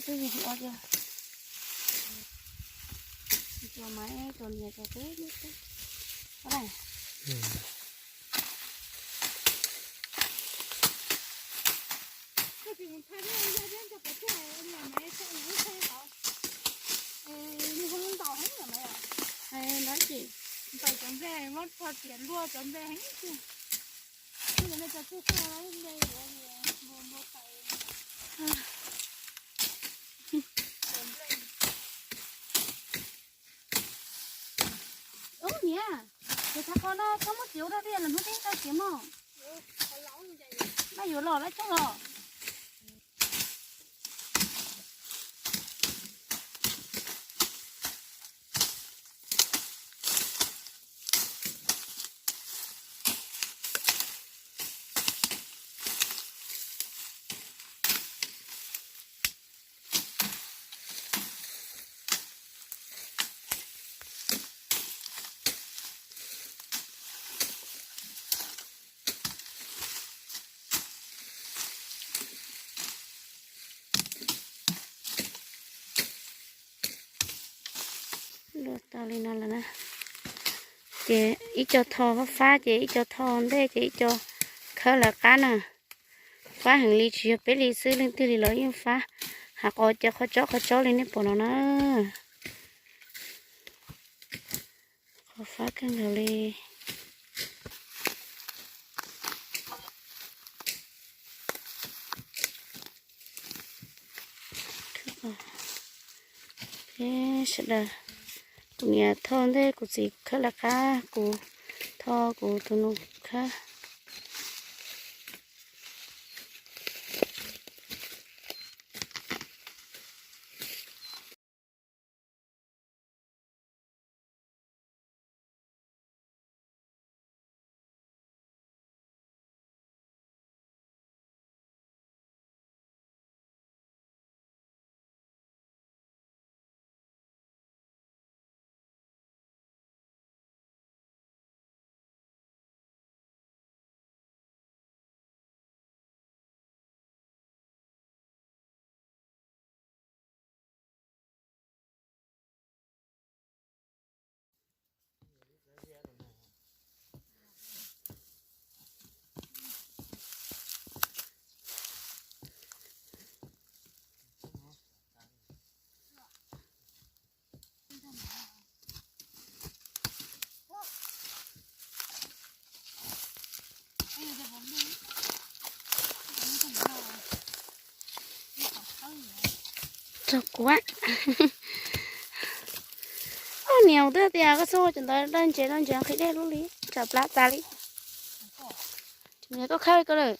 Twb ua tiag. Tus maiv tus niam tus tub. Ntawd ces ntaus cov nplej, muab txog tias luaj cov nplej heev tiag. Ub niam, ces thaum qhov no koj muab txiv ua dog dig los hnub peb tau txiv mog. Maj yuav los lawm coj los. Luaj tau li no lawm na. Ces ib co tho fab fab ces ib co tho ntej ces ib co khawb lawv qab na. Fab heev li tsis yog peb li xwb, leej twg li los yeej fab. Hav qos ces qhov tsob qhov tsob li nej pom no na. Qhov fab kawg nkaus li. Peb sawv daws, kuv niam tho ntej, kuv txiv khawb lawv qab, kuv tho, kuv tus nus khawb. Txog kuv. Niam twb tias koj txhob ua cov ntawd, daj ntses daj ntses nqhis dej lub li, tsam plab tas li. Niam koj khawb li ko lawm.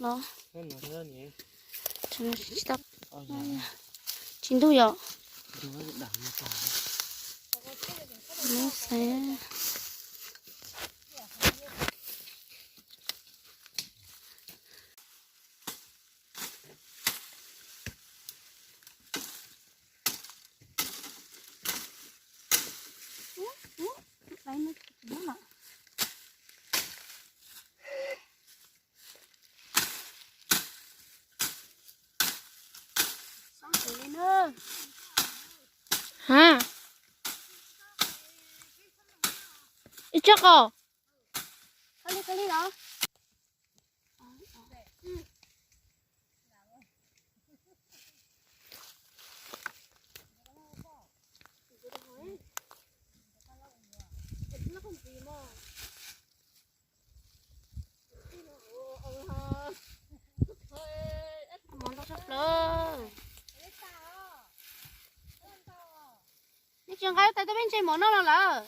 Los, tsis ntug yom. Ha, ib tsob qos. Nej tsis nqa tas tuaj peb ntse mov noj no lawm.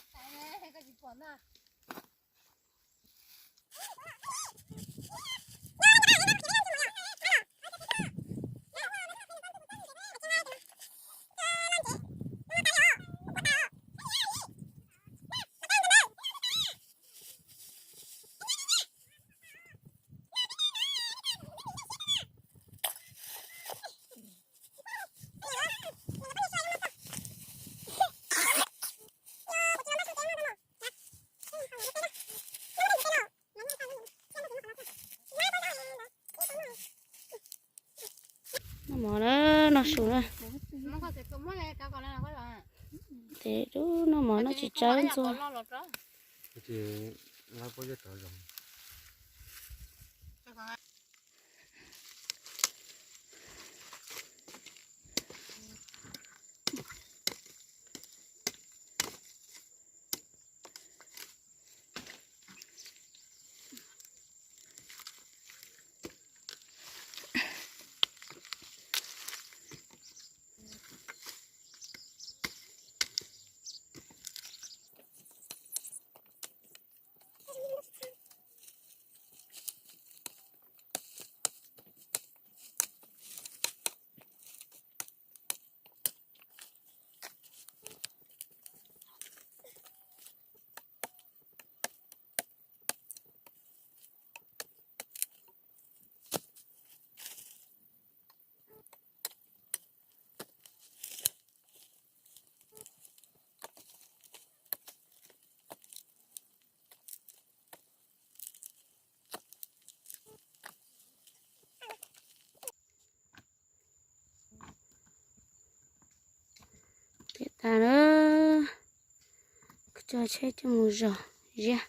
Mov na, noj su na. Tes dub noj mov noj tsis tsawg ntxuag. Tiam tas na, kuv coj tsheb coj mus zog ziab.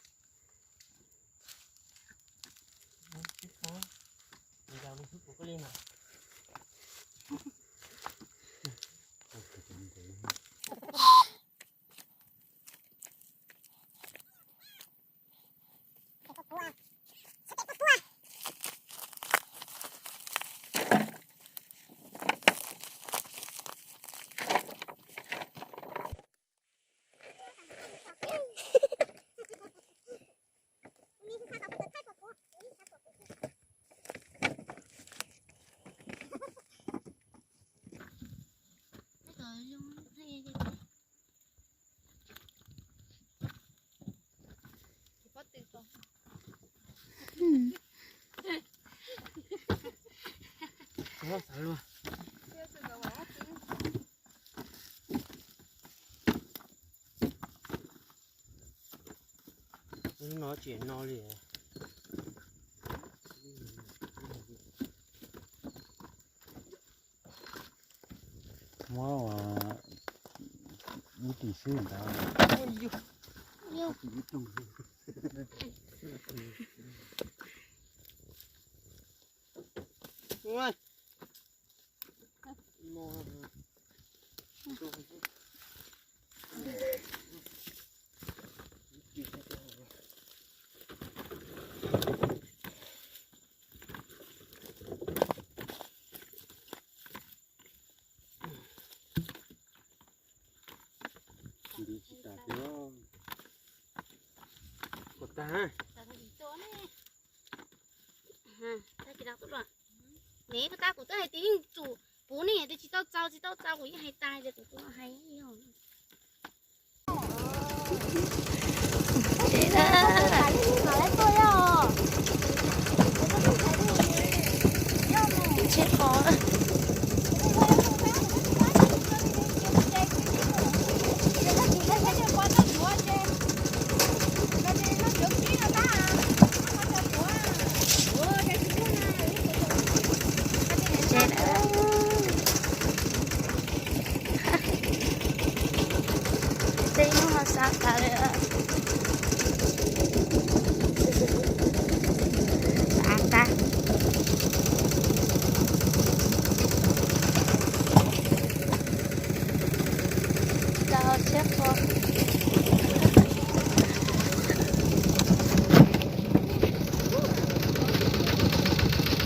No tsis no li. Muab ua ib tis xwb ntawd. Nti tsis tas thiab. Kom tag. Tag kis no tuaj los. Neb puas tag, kuv twb hais tias yeej tsum puv ne, tias tsis tau txaus, tsis tau txaus, kuv yeej hais tas tias kuv twb hais yog. Tsheb qos. Tsheb na. Tej hnub no sab tas li. Sab tas. Tau tsheb qos.